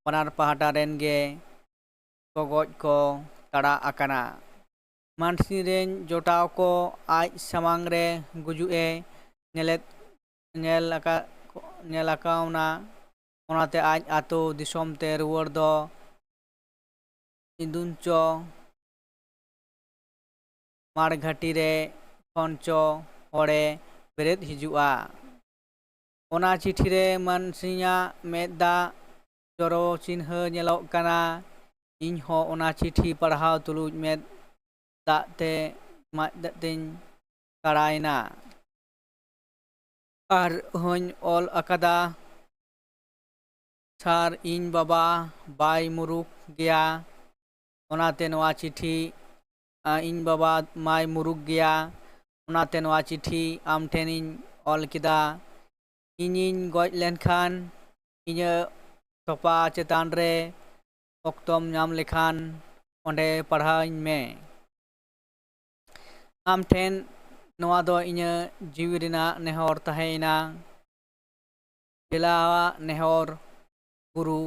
ᱵᱟᱱᱟᱨ ᱯᱟᱦᱴᱟ ᱨᱮᱱ ᱜᱮ ᱜᱚᱜᱚᱡ ᱠᱚ ᱛᱟᱲᱟᱜ ᱟᱠᱟᱱᱟ᱾ ᱢᱟᱱᱥᱤ ᱨᱮᱱ ᱡᱚᱴᱟᱣ ᱠᱚ ᱟᱡ ᱥᱟᱢᱟᱝ ᱨᱮ ᱜᱩᱡᱩᱜ ᱮ ᱧᱮᱞᱮᱫ ᱧᱮᱞ ᱟᱠᱟᱫ ᱧᱮᱞ ᱟᱠᱟᱣᱱᱟ᱾ ᱚᱱᱟᱛᱮ ᱟᱡ ᱟᱛᱳ ᱫᱤᱥᱚᱢ ᱛᱮ ᱨᱩᱣᱟᱹᱲ ᱫᱚ ᱤᱫᱩᱧ ᱪᱚ ᱢᱟᱲ ᱜᱷᱟᱹᱴᱤ ᱨᱮ ᱠᱷᱚᱱ ᱪᱚ ᱦᱚᱲᱮ ᱵᱮᱨᱮᱫ ᱦᱤᱡᱩᱜᱼᱟ᱾ ᱚᱱᱟ ᱪᱤᱴᱷᱤ ᱨᱮ ᱢᱟᱹᱱᱥᱤᱧᱟᱜ ᱢᱮᱫ ᱫᱟᱜ ᱡᱚᱨᱚ ᱪᱤᱱᱦᱟᱹ ᱧᱮᱞᱚᱜ ᱠᱟᱱᱟ᱾ ᱤᱧ ᱦᱚᱸ ᱚᱱᱟ ᱪᱤᱴᱷᱤ ᱯᱟᱲᱦᱟᱣ ᱛᱩᱞᱩᱡ ᱢᱮᱫ ᱫᱟᱜ ᱛᱮ ᱢᱟᱫ ᱫᱟᱜ ᱛᱮᱧ ᱠᱟᱲᱟᱭᱮᱱᱟ᱾ ᱟᱨ ᱦᱚᱸᱧ ᱚᱞ ᱟᱠᱟᱫᱟ, ᱥᱟᱨ, ᱤᱧ ᱵᱟᱵᱟ ᱵᱟᱭ ᱢᱩᱨᱩᱠ ᱜᱮᱭᱟ, ᱚᱱᱟᱛᱮ ᱱᱚᱣᱟ ᱪᱤᱴᱷᱤ, ᱟ, ᱤᱧ ᱵᱟᱵᱟ ᱢᱟᱭ ᱢᱩᱨᱩᱠ ᱜᱮᱭᱟ, ᱚᱱᱟᱛᱮ ᱱᱚᱣᱟ ᱪᱤᱴᱷᱤ ᱟᱢ ᱴᱷᱮᱱᱤᱧ ᱚᱞ ᱠᱮᱫᱟ᱾ ᱤᱧᱤᱧ ᱜᱚᱡ ᱞᱮᱱᱠᱷᱟᱱ, ᱤᱧᱟᱹᱜ ᱛᱚᱯᱟ ᱪᱮᱛᱟᱱ ᱨᱮ ᱚᱠᱛᱚᱢ ᱧᱟᱢ ᱞᱮᱠᱷᱟᱱ, ᱚᱸᱰᱮ ᱯᱟᱲᱦᱟᱣᱤᱧ ᱢᱮ᱾ ᱟᱢ ᱴᱷᱮᱱ ᱱᱚᱣᱟ ᱫᱚ ᱤᱧᱟᱹᱜ ᱡᱤᱣᱤ ᱨᱮᱱᱟᱜ ᱱᱮᱦᱚᱨ ᱛᱟᱦᱮᱸᱭᱮᱱᱟ᱾ ᱵᱮᱞᱟᱣᱟᱜ ᱱᱮᱦᱚᱨ ᱜᱩᱨᱩ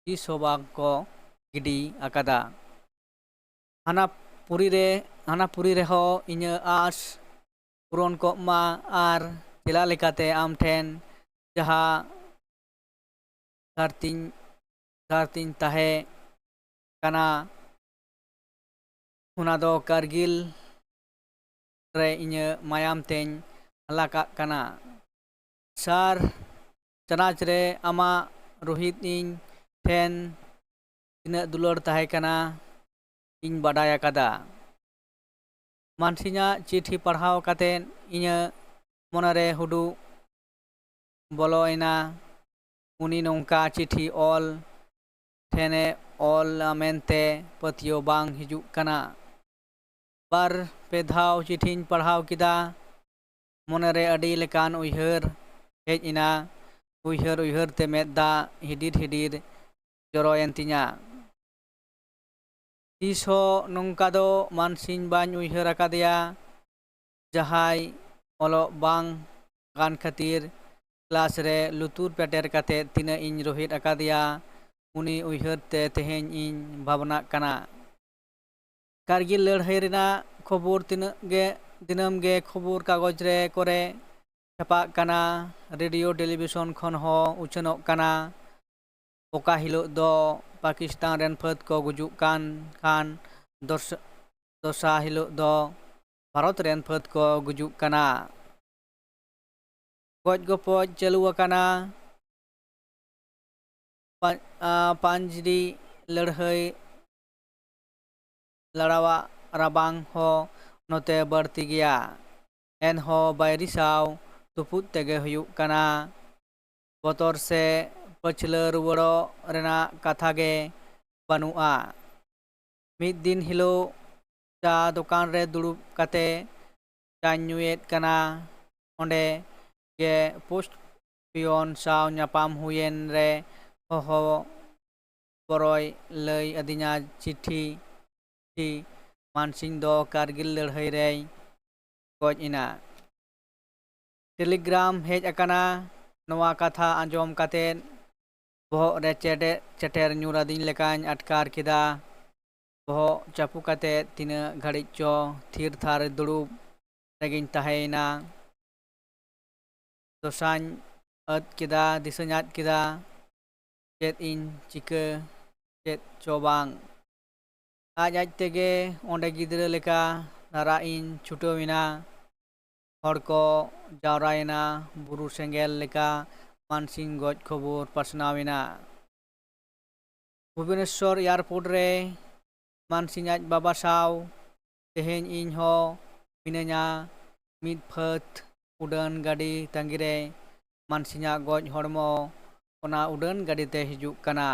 ᱛᱤᱥ ᱦᱚᱸ ᱵᱟᱝ ᱠᱚ ᱜᱤᱰᱤ ᱟᱠᱟᱫᱟ᱾ ᱦᱟᱱᱟ ᱯᱩᱨᱤ ᱨᱮ, ᱦᱟᱱᱟ ᱯᱩᱨᱤ ᱨᱮᱦᱚᱸ ᱤᱧᱟᱹᱜ ᱟᱸᱥ ᱯᱩᱨᱚᱱ ᱠᱚᱜ ᱢᱟ ᱟᱨ ᱪᱮᱞᱟ ᱞᱮᱠᱟᱛᱮ ᱟᱢ ᱴᱷᱮᱱ ᱡᱟᱦᱟᱸ ᱥᱟᱨᱛᱤᱧ, ᱥᱟᱨᱛᱤᱧ ᱛᱟᱦᱮᱸ ᱠᱟᱱᱟ, ᱚᱱᱟ ᱫᱚ ᱠᱟᱨᱜᱤᱞ ᱨᱮ ᱤᱧᱟᱹᱜ ᱢᱟᱭᱟᱢ ᱛᱮᱧ ᱦᱟᱞᱟ ᱠᱟᱜ ᱠᱟᱱᱟ᱾ ᱥᱟᱨ ᱪᱟᱱᱟᱪ ᱨᱮ ᱟᱢᱟᱜ ᱨᱳᱦᱤᱛ ᱤᱧ ᱴᱷᱮᱱ ᱛᱤᱱᱟᱹᱜ ᱫᱩᱞᱟᱹᱲ ᱛᱟᱦᱮᱸ ᱠᱟᱱᱟ, ᱤᱧ ᱵᱟᱰᱟᱭ ᱟᱠᱟᱫᱟ᱾ ᱢᱟᱱᱥᱤᱧᱟᱜ ᱪᱤᱴᱷᱤ ᱯᱟᱲᱦᱟᱣ ᱠᱟᱛᱮ ᱤᱧᱟᱹᱜ ᱢᱚᱱᱮᱨᱮ ᱦᱩᱰᱩᱜ ᱵᱚᱞᱚᱭᱮᱱᱟ᱾ ᱩᱱᱤ ᱱᱚᱝᱠᱟ ᱪᱤᱴᱷᱤ ᱚᱞ ᱴᱷᱮᱱᱮ ᱚᱞᱟ ᱢᱮᱱᱛᱮ ᱯᱟᱹᱛᱭᱟᱹᱣ ᱵᱟᱝ ᱦᱤᱡᱩᱜ ᱠᱟᱱᱟ᱾ ᱵᱟᱨ ᱯᱮ ᱫᱷᱟᱣ ᱪᱤᱴᱷᱤᱧ ᱯᱟᱲᱦᱟᱣ ᱠᱮᱫᱟ᱾ ᱢᱚᱱᱮᱨᱮ ᱟᱹᱰᱤ ᱞᱮᱠᱟᱱ ᱩᱭᱦᱟᱹᱨ ᱦᱮᱡ ᱮᱱᱟ᱾ ᱩᱭᱦᱟᱹᱨ ᱩᱭᱦᱟᱹᱨ ᱛᱮ ᱢᱮᱫ ᱫᱟᱜ ᱦᱤᱰᱤᱨ ᱦᱤᱰᱤᱨ ᱡᱚᱨᱚᱭᱮᱱ ᱛᱤᱧᱟ᱾ ᱛᱤᱥ ᱦᱚᱸ ᱱᱚᱝᱠᱟ ᱫᱚ ᱢᱟᱱᱥᱤᱧ ᱵᱟᱹᱧ ᱩᱭᱦᱟᱹᱨ ᱟᱠᱟᱫᱮᱭᱟ᱾ ᱡᱟᱦᱟᱸᱭ ᱚᱞᱚᱜ ᱵᱟᱝ ᱜᱟᱱ ᱠᱷᱟᱹᱛᱤᱨ ᱠᱞᱟᱥ ᱨᱮ ᱞᱩᱛᱩᱨ ᱯᱮᱴᱮᱨ ᱠᱟᱛᱮ ᱛᱤᱱᱟᱹᱜ ᱤᱧ ᱨᱳᱦᱤᱛ ᱟᱠᱟᱫᱮᱭᱟ, ᱩᱱᱤ ᱩᱭᱦᱟᱹᱨ ᱛᱮ ᱛᱮᱦᱮᱧ ᱤᱧ ᱵᱷᱟᱵᱽᱱᱟᱜ ᱠᱟᱱᱟ᱾ ᱠᱟᱨᱜᱤᱞ ᱞᱟᱹᱲᱦᱟᱹᱭ ᱨᱮᱱᱟᱜ ᱠᱷᱚᱵᱚᱨ ᱛᱤᱱᱟᱹᱜ ᱜᱮ ᱫᱤᱱᱟᱹᱢ ᱜᱮ ᱠᱷᱚᱵᱚᱨ ᱠᱟᱜᱚᱡᱽ ᱨᱮ ᱠᱚᱨᱮ ᱪᱷᱟᱯᱟᱜ ᱠᱟᱱᱟ, ᱨᱮᱰᱤᱭᱳ ᱴᱮᱞᱤᱵᱷᱤᱥᱚᱱ ᱠᱷᱚᱱ ᱦᱚᱸ ᱩᱪᱷᱟᱹᱱᱚᱜ ᱠᱟᱱᱟ᱾ ᱚᱠᱟ ᱦᱤᱞᱳᱜ ᱫᱚ ᱯᱟᱠᱤᱥᱛᱟᱱ ᱨᱮᱱ ᱯᱷᱟᱹᱫ ᱠᱚ ᱜᱩᱡᱩᱜ ᱠᱟᱱ ᱠᱷᱟᱱ, ᱫᱚᱥ-, ᱫᱚᱥᱟᱨ ᱦᱤᱞᱳᱜ ᱫᱚ ᱵᱷᱟᱨᱚᱛ ᱨᱮᱱ ᱯᱷᱟᱹᱫ ᱠᱚ ᱜᱩᱡᱩᱜ ᱠᱟᱱᱟ᱾ ᱜᱚᱡ ᱜᱚᱯᱚᱡ ᱪᱟᱹᱞᱩ ᱟᱠᱟᱱᱟ᱾ ᱯᱟ-, ᱟ, ᱯᱟᱸᱡᱽᱨᱤ ᱞᱟᱹᱲᱦᱟᱹᱭ ᱞᱟᱲᱟᱣᱟᱜ ᱨᱟᱵᱟᱝ ᱦᱚᱸ ᱱᱚᱛᱮ ᱵᱟᱹᱲᱛᱤ ᱜᱮᱭᱟ᱾ ᱮᱱᱦᱚᱸ ᱵᱟᱹᱭᱨᱤ ᱥᱟᱶ ᱛᱩᱯᱩᱫ ᱛᱮᱜᱮ ᱦᱩᱭᱩᱜ ᱠᱟᱱᱟ᱾ ᱵᱚᱛᱚᱨ ᱥᱮ ᱯᱟᱹᱪᱷᱞᱟᱹ ᱨᱩᱣᱟᱹᱲᱚᱜ ᱨᱮᱱᱟᱜ ᱠᱟᱛᱷᱟ ᱜᱮ ᱵᱟᱹᱱᱩᱜᱼᱟ᱾ ᱢᱤᱫ ᱫᱤᱱ ᱦᱤᱞᱳᱜ ᱪᱟ ᱫᱚᱠᱟᱱ ᱨᱮ ᱫᱩᱲᱩᱵ ᱠᱟᱛᱮ ᱪᱟᱧ ᱧᱩᱭᱮᱫ ᱠᱟᱱᱟ᱾ ᱚᱸᱰᱮ ᱜᱮ ᱯᱳᱥᱴ ᱯᱤᱭᱚᱱ ᱥᱟᱶ ᱧᱟᱯᱟᱢ ᱦᱩᱭᱮᱱ ᱨᱮ ᱦᱚᱦᱚ ᱵᱚᱨᱚᱭ ᱞᱟᱹᱭ ᱟᱹᱫᱤᱧᱟ ᱪᱤᱴᱷᱤ, ᱪᱤᱴᱷᱤ ᱢᱟᱱᱥᱤᱝ ᱫᱚ ᱠᱟᱨᱜᱤᱞ ᱞᱟᱹᱲᱦᱟᱹᱭ ᱨᱮᱭ ᱜᱚᱡ ᱮᱱᱟ᱾ ᱴᱮᱞᱤᱜᱨᱟᱢ ᱦᱮᱡ ᱟᱠᱟᱱᱟ᱾ ᱱᱚᱣᱟ ᱠᱟᱛᱷᱟ ᱟᱸᱡᱚᱢ ᱠᱟᱛᱮ ᱵᱚᱦᱚᱜ ᱨᱮ ᱪᱮᱰᱮ-, ᱪᱮᱴᱮᱨ ᱧᱩᱨ ᱟᱹᱫᱤᱧ ᱞᱮᱠᱟᱧ ᱟᱴᱠᱟᱨ ᱠᱮᱫᱟ᱾ ᱵᱚᱦᱚᱜ ᱪᱟᱯᱚ ᱠᱟᱛᱮ ᱛᱤᱱᱟᱹᱜ ᱜᱷᱟᱹᱲᱤᱡ ᱪᱚ ᱛᱷᱤᱨ ᱛᱷᱟᱨ ᱫᱩᱲᱩᱵ ᱨᱮᱜᱮᱧ ᱛᱟᱦᱮᱸᱭᱮᱱᱟ᱾ ᱫᱚᱥᱟᱧ ᱟᱫ ᱠᱮᱫᱟ, ᱫᱤᱥᱟᱹᱧ ᱟᱫ ᱠᱮᱫᱟ, ᱪᱮᱫ ᱤᱧ ᱪᱤᱠᱟᱹ, ᱪᱮᱫ ᱪᱚ ᱵᱟᱝ᱾ ᱟᱡ ᱟᱡ ᱛᱮᱜᱮ ᱚᱸᱰᱮ ᱜᱤᱫᱽᱨᱟᱹ ᱞᱮᱠᱟ ᱨᱟᱨᱟᱜ ᱤᱧ ᱪᱷᱩᱴᱟᱹᱣ ᱮᱱᱟ᱾ ᱦᱚᱲ ᱠᱚ ᱡᱟᱣᱨᱟᱭᱮᱱᱟ᱾ ᱵᱩᱨᱩ ᱥᱮᱸᱜᱮᱞ ᱞᱮᱠᱟ ᱢᱟᱱᱥᱤᱝ ᱜᱚᱡ ᱠᱷᱚᱵᱚᱨ ᱯᱟᱥᱱᱟᱣ ᱮᱱᱟ᱾ ᱵᱷᱩᱵᱚᱱᱮᱥᱚᱨ ᱮᱭᱟᱨᱯᱳᱨᱴ ᱨᱮ ᱢᱟᱱᱥᱤᱝ ᱟᱡ ᱵᱟᱵᱟ ᱥᱟᱶ ᱛᱮᱦᱮᱧ ᱤᱧ ᱦᱚᱸ ᱢᱤᱱᱟᱹᱧᱟ᱾ ᱢᱤᱫ ᱯᱷᱟᱹᱫ ᱩᱰᱟᱹᱱ ᱜᱟᱹᱰᱤ ᱛᱟᱺᱜᱤᱨᱮ ᱢᱟᱱᱥᱤᱝᱟᱜ ᱜᱚᱡ ᱦᱚᱲᱢᱚ ᱚᱱᱟ ᱩᱰᱟᱹᱱ ᱜᱟᱹᱰᱤ ᱛᱮ ᱦᱤᱡᱩᱜ ᱠᱟᱱᱟ᱾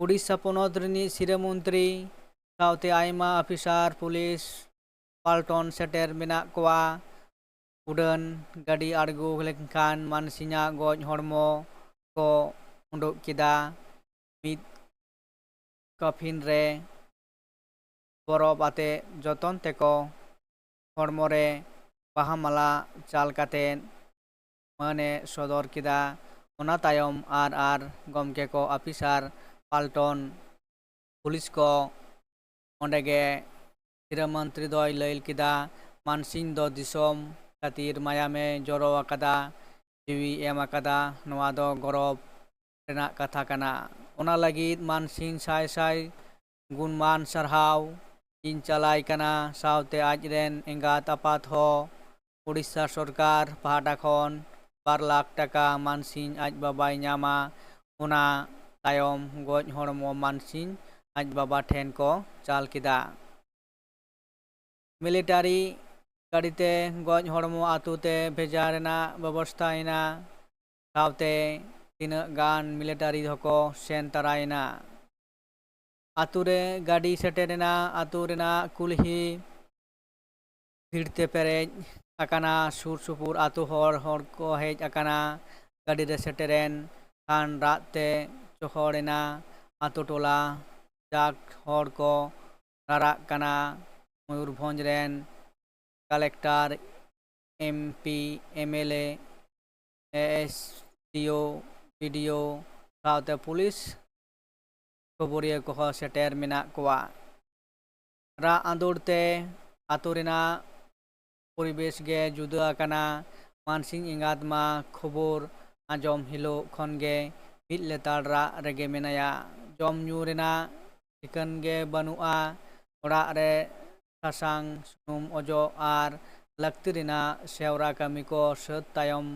ᱳᱰᱤᱥᱟ ᱯᱚᱱᱚᱛ ᱨᱤᱱᱤᱡ ᱥᱤᱨᱟᱹ ᱢᱚᱱᱛᱨᱤ ᱥᱟᱶᱛᱮ ᱟᱭᱢᱟ ᱚᱯᱷᱤᱥᱟᱨ, ᱯᱩᱞᱤᱥ ᱯᱟᱞᱴᱚᱱ ᱥᱮᱴᱮᱨ ᱢᱮᱱᱟᱜ ᱠᱚᱣᱟ᱾ ᱩᱰᱟᱹᱱ ᱜᱟᱹᱰᱤ ᱟᱬᱜᱚ ᱞᱮᱱᱠᱷᱟᱱ ᱢᱟᱱᱥᱤᱝᱟᱜ ᱜᱚᱡ ᱦᱚᱲᱢᱚ ᱠᱚ ᱩᱰᱩᱠ ᱠᱮᱫᱟ᱾ ᱢᱤᱫ ᱠᱟᱯᱷᱤᱱ ᱨᱮ ᱵᱚᱨᱚᱯ ᱟᱛᱮ ᱡᱚᱛᱚᱱ ᱛᱮᱠᱚ ᱦᱚᱲᱢᱚ ᱨᱮ ᱵᱟᱦᱟ ᱢᱟᱞᱟ ᱪᱟᱞ ᱠᱟᱛᱮ ᱢᱟᱹᱱᱮ ᱥᱚᱫᱚᱨ ᱠᱮᱫᱟ᱾ ᱚᱱᱟ ᱛᱟᱭᱚᱢ ᱟᱨ ᱟᱨ ᱜᱚᱢᱠᱮ ᱠᱚ, ᱚᱯᱷᱤᱥᱟᱨ, ᱯᱟᱞᱴᱚᱱ, ᱯᱩᱞᱤᱥ ᱠᱚ ᱚᱸᱰᱮ ᱜᱮ ᱥᱤᱨᱟᱹ ᱢᱚᱱᱛᱨᱤ ᱫᱚᱭ ᱞᱟᱹᱭ ᱠᱮᱫᱟ, "ᱢᱟᱱᱥᱤᱝ ᱫᱚ ᱫᱤᱥᱚᱢ ᱠᱷᱟᱹᱛᱤᱨ ᱢᱟᱭᱟᱢᱮ ᱡᱚᱨᱚ ᱟᱠᱟᱫᱟ, ᱡᱤᱣᱤ ᱮᱢ ᱟᱠᱟᱫᱟ, ᱱᱚᱣᱟ ᱫᱚ ᱜᱚᱨᱚᱵᱽ ᱨᱮᱱᱟᱜ ᱠᱟᱛᱷᱟ ᱠᱟᱱᱟ᱾ ᱚᱱᱟ ᱞᱟᱹᱜᱤᱫ ᱢᱟᱱᱥᱤᱝ ᱥᱟᱭ ᱥᱟᱭ ᱜᱩᱱᱢᱟᱱ ᱥᱟᱨᱦᱟᱣ ᱤᱧ ᱪᱟᱞᱟᱭ ᱠᱟᱱᱟ, ᱥᱟᱶᱛᱮ ᱟᱡ ᱨᱮᱱ ᱮᱸᱜᱟᱛ ᱟᱯᱟᱛ ᱦᱚᱸ ᱳᱰᱤᱥᱟ ᱥᱚᱨᱠᱟᱨ ᱯᱟᱦᱴᱟ ᱠᱷᱚᱱ ᱵᱟᱨ ᱞᱟᱠᱷ ᱴᱟᱠᱟ ᱢᱟᱱᱥᱤᱝ ᱟᱡ ᱵᱟᱵᱟᱭ ᱧᱟᱢᱟ᱾" ᱚᱱᱟ ᱛᱟᱭᱚᱢ ᱜᱚᱡ ᱦᱚᱲᱢᱚ ᱢᱟᱱᱥᱤᱝ ᱟᱡ ᱵᱟᱵᱟ ᱴᱷᱮᱱ ᱠᱚ ᱪᱟᱞ ᱠᱮᱫᱟ᱾ ᱢᱤᱞᱤᱴᱟᱨᱤ ᱜᱟᱹᱰᱤᱛᱮ ᱜᱚᱡ ᱦᱚᱲᱢᱚ ᱟᱛᱳ ᱛᱮ ᱵᱷᱮᱡᱟ ᱨᱮᱱᱟᱜ ᱵᱮᱵᱚᱥᱛᱷᱟ ᱮᱱᱟ᱾ ᱥᱟᱶᱛᱮ ᱛᱤᱱᱟᱹᱜ ᱜᱟᱱ ᱢᱤᱞᱤᱴᱟᱨᱤ ᱦᱚᱸᱠᱚ ᱥᱮᱱ ᱛᱟᱨᱟᱭᱮᱱᱟ᱾ ᱟᱛᱳ ᱨᱮ ᱜᱟᱹᱰᱤ ᱥᱮᱴᱮᱨᱮᱱᱟ᱾ ᱟᱛᱳ ᱨᱮᱱᱟᱜ ᱠᱩᱞᱦᱤ ᱵᱷᱤᱲ ᱛᱮ ᱯᱮᱨᱮᱡ ᱟᱠᱟᱱᱟ᱾ ᱥᱩᱨ ᱥᱩᱯᱩᱨ ᱟᱛᱳ ᱦᱚᱲ, ᱦᱚᱲ ᱠᱚ ᱦᱮᱡ ᱟᱠᱟᱱᱟ᱾ ᱜᱟᱹᱰᱤ ᱨᱮ ᱥᱮᱴᱮᱨᱮᱱ ᱠᱷᱟᱱ ᱨᱟᱜ ᱛᱮ ᱪᱚᱦᱚᱲ ᱮᱱᱟ ᱟᱛᱳ ᱴᱚᱞᱟ᱾ ᱡᱟᱠ ᱦᱚᱲ ᱠᱚ ᱨᱟᱨᱟᱜ ᱠᱟᱱᱟ᱾ ᱢᱚᱭᱩᱨᱵᱷᱚᱸᱡᱽ ᱨᱮᱱ collector, M P, M L A, A S D O, B D O ᱥᱟᱶᱛᱮ ᱯᱩᱞᱤᱥ ᱠᱷᱚᱵᱚᱨᱤᱭᱟᱹ ᱠᱚᱦᱚᱸ ᱥᱮᱴᱮᱨ ᱢᱮᱱᱟᱜ ᱠᱚᱣᱟ᱾ ᱨᱟᱜ ᱟᱸᱫᱳᱲ ᱛᱮ ᱟᱛᱳ ᱨᱮᱱᱟᱜ ᱯᱚᱨᱤᱵᱮᱥ ᱜᱮ ᱡᱩᱫᱟᱹ ᱟᱠᱟᱱᱟ᱾ ᱢᱟᱱᱥᱤᱝ ᱮᱸᱜᱟᱛ ᱢᱟ ᱠᱷᱚᱵᱚᱨ ᱟᱸᱡᱚᱢ ᱦᱤᱞᱳᱜ ᱠᱷᱚᱱ ᱜᱮ ᱢᱤᱫ ᱞᱮᱛᱟᱲ ᱨᱟᱜ ᱨᱮᱜᱮ ᱢᱮᱱᱟᱭᱟ᱾ ᱡᱚᱢ ᱧᱩ ᱨᱮᱱᱟᱜ ᱴᱷᱤᱠᱟᱹᱱ ᱜᱮ ᱵᱟᱹᱱᱩᱜᱼᱟ᱾ ᱚᱲᱟᱜ ᱨᱮ ᱥᱟᱥᱟᱝ ᱥᱩᱱᱩᱢ ᱚᱡᱚᱜ ᱟᱨ ᱞᱟᱹᱠᱛᱤ ᱨᱮᱱᱟᱜ ᱥᱮᱣᱨᱟ ᱠᱟᱹᱢᱤ ᱠᱚ ᱥᱟᱹᱛ ᱛᱟᱭᱚᱢ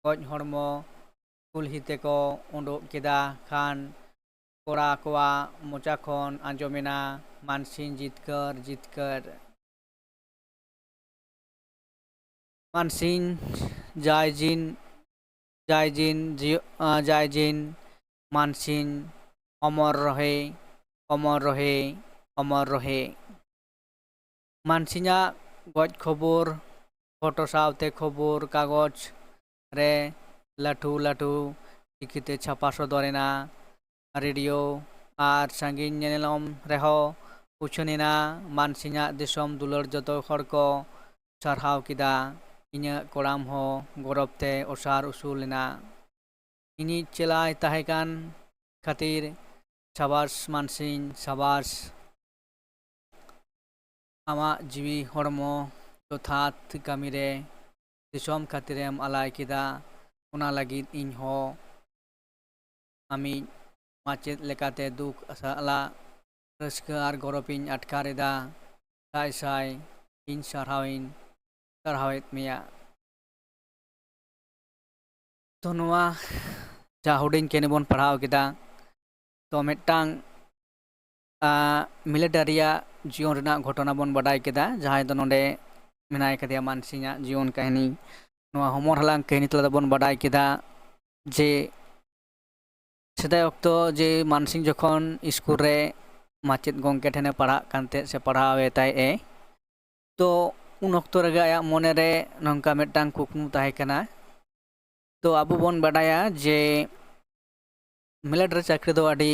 ᱜᱚᱡ ᱦᱚᱲᱢᱚ ᱠᱩᱞᱦᱤ ᱛᱮᱠᱚ ᱩᱰᱩᱠ ᱠᱮᱫᱟ ᱠᱷᱟᱱ ᱠᱚᱲᱟ ᱠᱚᱣᱟᱜ ᱢᱚᱪᱟ ᱠᱷᱚᱱ ᱟᱸᱡᱚᱢᱮᱱᱟ, "ᱢᱟᱱᱥᱤᱧ ᱡᱤᱛᱠᱟᱹᱨ, ᱡᱤᱛᱠᱟᱹᱨ᱾ ᱢᱟᱱᱥᱤᱧ ᱡᱟᱭᱡᱤᱱ, ᱡᱟᱭᱡᱤᱱ ᱡᱤᱭᱚ-, ᱟᱸ, ᱡᱟᱭᱡᱤᱱ ᱢᱟᱱᱥᱤᱧ ᱚᱢᱚᱨ ᱨᱚᱦᱮ, ᱚᱢᱚᱨ ᱨᱚᱦᱮ, ᱚᱢᱚᱨ ᱨᱚᱦᱮ᱾" ᱢᱟᱱᱥᱤᱧᱟᱜ ᱜᱚᱡ ᱠᱷᱚᱵᱚᱨ ᱯᱷᱳᱴᱳ ᱥᱟᱶᱛᱮ ᱠᱷᱚᱵᱚᱨ ᱠᱟᱜᱚᱡᱽ ᱨᱮ ᱞᱟᱹᱴᱩ ᱞᱟᱹᱴᱩ ᱪᱤᱠᱤᱛᱮ ᱪᱷᱟᱯᱟ ᱥᱚᱫᱚᱨᱮᱱᱟ᱾ ᱨᱮᱰᱤᱭᱳ ᱟᱨ ᱥᱟᱺᱜᱤᱧ ᱧᱮᱱᱮᱞᱚᱢ ᱨᱮᱦᱚᱸ ᱩᱪᱷᱟᱹᱱ ᱮᱱᱟ᱾ ᱢᱟᱱᱥᱤᱧᱟᱜ ᱫᱤᱥᱚᱢ ᱫᱩᱞᱟᱹᱲ ᱡᱚᱛᱚ ᱦᱚᱲ ᱠᱚ ᱥᱟᱨᱦᱟᱣ ᱠᱮᱫᱟ᱾ ᱤᱧᱟᱹᱜ ᱠᱚᱲᱟᱢ ᱦᱚᱸ ᱜᱚᱨᱚᱵᱽ ᱛᱮ ᱚᱥᱟᱨ ᱩᱥᱩᱞ ᱮᱱᱟ᱾ ᱤᱧᱤᱡ ᱪᱮᱞᱟᱭ ᱛᱟᱦᱮᱸ ᱠᱟᱱ ᱠᱷᱟᱹᱛᱤᱨ ᱥᱟᱵᱟᱥ ᱢᱟᱱᱥᱤᱧ, ᱥᱟᱵᱟᱥ᱾ ᱟᱢᱟᱜ ᱡᱤᱣᱤ ᱦᱚᱲᱢᱚ ᱡᱚᱛᱷᱟᱛ ᱠᱟᱹᱢᱤᱨᱮ ᱫᱤᱥᱚᱢ ᱠᱷᱟᱹᱛᱤᱨᱮᱢ ᱟᱞᱟᱭ ᱠᱮᱫᱟ, ᱚᱱᱟ ᱞᱟᱹᱜᱤᱫ ᱤᱧ ᱦᱚᱸ ᱟᱢᱤᱡ ᱢᱟᱪᱮᱫ ᱞᱮᱠᱟᱛᱮ ᱫᱩᱠ ᱥᱟᱞᱟᱜ ᱨᱟᱹᱥᱠᱟᱹ ᱟᱨ ᱜᱚᱨᱚᱵᱤᱧ ᱟᱴᱠᱟᱨ ᱮᱫᱟ᱾ ᱥᱟᱭ ᱥᱟᱭ ᱤᱧ ᱥᱟᱨᱦᱟᱣᱤᱧ ᱥᱟᱨᱦᱟᱣᱮᱫ ᱢᱮᱭᱟ᱾ ᱛᱚ, ᱱᱚᱣᱟ ᱡᱟ ᱦᱩᱰᱤᱧ ᱠᱟᱹᱦᱱᱤ ᱵᱚᱱ ᱯᱟᱲᱦᱟᱣ ᱠᱮᱫᱟ, ᱛᱚ, ᱢᱤᱫᱴᱟᱝ, ᱟ, ᱢᱤᱞᱤᱴᱟᱨᱤᱭᱟᱜ ᱡᱤᱭᱚᱱ ᱨᱮᱱᱟᱜ ᱜᱷᱚᱴᱚᱱᱟ ᱵᱚᱱ ᱵᱟᱰᱟᱭ ᱠᱮᱫᱟ, ᱡᱟᱦᱟᱸᱭ ᱫᱚ ᱱᱚᱰᱮ ᱢᱮᱱᱟᱭ ᱠᱟᱫᱮᱭᱟ ᱢᱟᱱᱥᱤᱧᱟᱜ ᱡᱤᱭᱚᱱ ᱠᱟᱹᱦᱱᱤ᱾ ᱱᱚᱣᱟ ᱦᱚᱢᱚᱨ ᱦᱟᱞᱟᱝ ᱠᱟᱹᱦᱱᱤ ᱛᱟᱞᱟ ᱛᱮᱵᱚᱱ ᱵᱟᱰᱟᱭ ᱠᱮᱫᱟ ᱡᱮ ᱥᱮᱫᱟᱭ ᱚᱠᱛᱚ ᱡᱮ ᱢᱟᱱᱥᱤᱝ ᱡᱚᱠᱷᱚᱱ ᱥᱠᱩᱞ ᱨᱮ ᱢᱟᱪᱮᱫ ᱜᱚᱢᱠᱮ ᱴᱷᱮᱱᱮ ᱯᱟᱲᱦᱟᱜ ᱠᱟᱱ ᱛᱟᱦᱮᱸᱫ ᱥᱮ ᱯᱟᱲᱦᱟᱣᱮ ᱛᱟᱦᱮᱸᱫ ᱮ, ᱛᱚ ᱩᱱ ᱚᱠᱛᱚ ᱨᱮᱜᱮ ᱟᱭᱟᱜ ᱢᱚᱱᱮ ᱨᱮ ᱱᱚᱝᱠᱟ ᱢᱤᱫᱴᱟᱝ ᱠᱩᱠᱢᱩ ᱛᱟᱦᱮᱸ ᱠᱟᱱᱟ᱾ ᱛᱚ ᱟᱵᱚ ᱵᱚᱱ ᱵᱟᱰᱟᱭᱟ ᱡᱮ ᱢᱤᱞᱤᱴᱟᱨᱤ ᱪᱟᱹᱠᱨᱤ ᱫᱚ ᱟᱹᱰᱤ,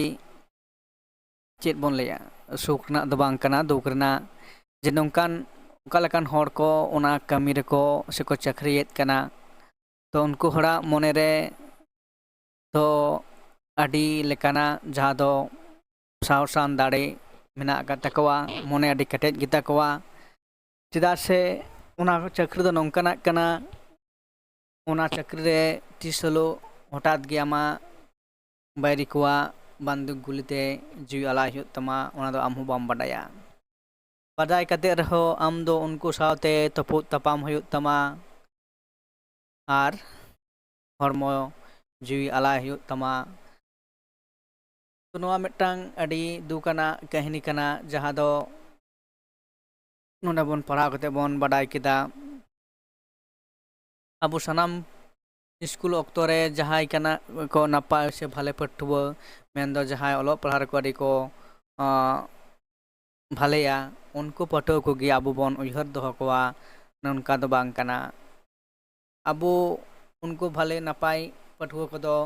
ᱪᱮᱫ ᱵᱚᱱ ᱞᱟᱹᱭᱟ, ᱥᱩᱠ ᱨᱮᱱᱟᱜ ᱫᱚ ᱵᱟᱝ ᱠᱟᱱᱟ, ᱫᱩᱠ ᱨᱮᱱᱟᱜ᱾ ᱡᱮ ᱱᱚᱝᱠᱟᱱ, ᱚᱠᱟ ᱞᱮᱠᱟᱱ ᱦᱚᱲ ᱠᱚ ᱚᱱᱟ ᱠᱟᱹᱢᱤ ᱨᱮᱠᱚ ᱥᱮᱠᱚ ᱪᱟᱹᱠᱨᱤᱭᱮᱫ ᱠᱟᱱᱟ, ᱛᱚ ᱩᱱᱠᱩ ᱦᱚᱲᱟᱜ ᱢᱚᱱᱮ ᱨᱮ ᱫᱚ ᱟᱹᱰᱤ ᱞᱮᱠᱟᱱᱟᱜ ᱡᱟᱦᱟᱸ ᱫᱚ ᱥᱟᱦᱚᱥᱟᱱ ᱫᱟᱲᱮ ᱢᱮᱱᱟᱜ ᱟᱠᱟᱫ ᱛᱟᱠᱚᱣᱟ, ᱢᱚᱱᱮ ᱟᱹᱰᱤ ᱠᱮᱴᱮᱡ ᱜᱮᱛᱟ ᱠᱚᱣᱟ᱾ ᱪᱮᱫᱟᱜ ᱥᱮ ᱚᱱᱟ ᱪᱟᱹᱠᱨᱤ ᱫᱚ ᱱᱚᱝᱠᱟᱱᱟᱜ ᱠᱟᱱᱟ, ᱚᱱᱟ ᱪᱟᱹᱠᱨᱤ ᱨᱮ ᱛᱤᱥ ᱦᱤᱞᱳᱜ ᱦᱚᱴᱟᱛ ᱜᱮ ᱟᱢᱟᱜ ᱵᱟᱹᱭᱨᱤ ᱠᱚᱣᱟᱜ ᱵᱟᱱᱫᱩᱠ ᱜᱩᱞᱤ ᱛᱮ ᱡᱤᱣᱤ ᱟᱞᱟᱭ ᱦᱩᱭᱩᱜ ᱛᱟᱢᱟ, ᱚᱱᱟ ᱫᱚ ᱟᱢ ᱦᱚᱸ ᱵᱟᱢ ᱵᱟᱰᱟᱭᱟ᱾ ᱵᱟᱰᱟᱭ ᱠᱟᱛᱮ ᱨᱮᱦᱚᱸ ᱟᱢ ᱫᱚ ᱩᱱᱠᱩ ᱥᱟᱶᱛᱮ ᱛᱩᱯᱩᱫ ᱛᱟᱯᱟᱢ ᱦᱩᱭᱩᱜ ᱛᱟᱢᱟ ᱟᱨ ᱦᱚᱲᱢᱚ ᱡᱤᱣᱤ ᱟᱞᱟᱭ ᱦᱩᱭᱩᱜ ᱛᱟᱢᱟ᱾ ᱛᱚ, ᱱᱚᱣᱟ ᱢᱤᱫᱴᱟᱝ ᱟᱹᱰᱤ ᱫᱩᱠ ᱟᱱᱟᱜ ᱠᱟᱹᱦᱱᱤ ᱠᱟᱱᱟ, ᱡᱟᱦᱟᱸ ᱫᱚ ᱱᱚᱰᱮ ᱵᱚᱱ ᱯᱟᱲᱦᱟᱣ ᱠᱟᱛᱮ ᱵᱚᱱ ᱵᱟᱰᱟᱭ ᱠᱮᱫᱟ᱾ ᱟᱵᱚ ᱥᱟᱱᱟᱢ ᱥᱠᱩᱞ ᱚᱠᱛᱚ ᱨᱮ ᱡᱟᱦᱟᱸᱭ ᱠᱟᱱᱟ ᱠᱚ ᱱᱟᱯᱟᱭ ᱥᱮ ᱵᱷᱟᱞᱮ ᱯᱟᱹᱴᱷᱩᱣᱟᱹ, ᱢᱮᱱᱫᱚ ᱡᱟᱦᱟᱸᱭ ᱚᱞᱚᱜ ᱯᱟᱲᱦᱟᱣ ᱨᱮᱠᱚ ᱟᱹᱰᱤ ᱠᱚ, ᱟᱸ, ᱵᱷᱟᱞᱮᱭᱟ, ᱩᱱᱠᱩ ᱯᱟᱹᱴᱷᱩᱣᱟᱹ ᱠᱚᱜᱮ ᱟᱵᱚ ᱵᱚᱱ ᱩᱭᱦᱟᱹᱨ ᱫᱚᱦᱚ ᱠᱚᱣᱟ᱾ ᱱᱚᱝᱠᱟ ᱫᱚ ᱵᱟᱝ ᱠᱟᱱᱟ᱾ ᱟᱵᱚ ᱩᱱᱠᱩ ᱵᱷᱟᱞᱮ ᱱᱟᱯᱟᱭ ᱯᱟᱹᱴᱷᱩᱣᱟᱹ ᱠᱚᱫᱚ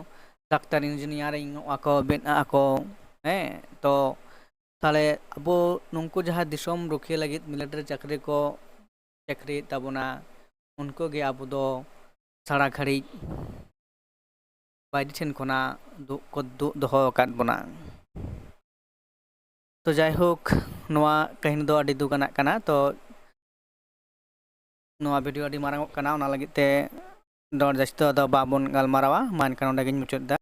ᱰᱟᱠᱛᱟᱨ, ᱤᱧᱡᱤᱱᱤᱭᱟᱨᱤᱝ ᱚᱜᱼᱟ ᱠᱚ, ᱵᱮᱱᱟᱜ ᱟᱠᱚ, ᱦᱮᱸ᱾ ᱛᱚ ᱛᱟᱦᱞᱮ ᱟᱵᱚ ᱱᱩᱠᱩ ᱡᱟᱦᱟᱸ ᱫᱤᱥᱚᱢ ᱨᱩᱠᱷᱤᱭᱟᱹ ᱞᱟᱹᱜᱤᱫ ᱢᱤᱞᱤᱴᱟᱨᱤ ᱪᱟᱹᱠᱨᱤ ᱠᱚ ᱪᱟᱹᱠᱨᱤᱭᱮᱫ ᱛᱟᱵᱚᱱᱟ, ᱩᱱᱠᱩ ᱜᱮ ᱟᱵᱚ ᱫᱚ ᱥᱟᱨᱟ ᱜᱷᱟᱹᱲᱤᱡ ᱵᱟᱭᱨᱤ ᱴᱷᱮᱱ ᱠᱷᱚᱱᱟᱜ ᱫᱩᱜ ᱠᱚ ᱫᱩᱜ ᱫᱚᱦᱚ ᱟᱠᱟᱫ ᱵᱚᱱᱟ᱾ ᱛᱚ ᱡᱟᱭᱦᱳᱠ, ᱱᱚᱣᱟ ᱠᱟᱹᱦᱱᱤ ᱫᱚ ᱟᱹᱰᱤ ᱫᱩᱠ ᱟᱱᱟᱜ ᱠᱟᱱᱟ᱾ ᱛᱚ ᱱᱚᱣᱟ ᱵᱷᱤᱰᱤᱭᱳ ᱟᱹᱰᱤ ᱢᱟᱨᱟᱝᱚᱜ ᱠᱟᱱᱟ, ᱚᱱᱟ ᱞᱟᱹᱜᱤᱫ ᱛᱮ ᱫᱚ ᱡᱟᱹᱥᱛᱤ ᱫᱚ ᱟᱫᱚ ᱵᱟᱵᱚᱱ ᱜᱟᱞᱢᱟᱨᱟᱣᱟ᱾ ᱢᱟ ᱮᱱᱠᱷᱟᱱ ᱚᱸᱰᱮ ᱜᱤᱧ ᱢᱩᱪᱟᱹᱫ ᱮᱫᱟ᱾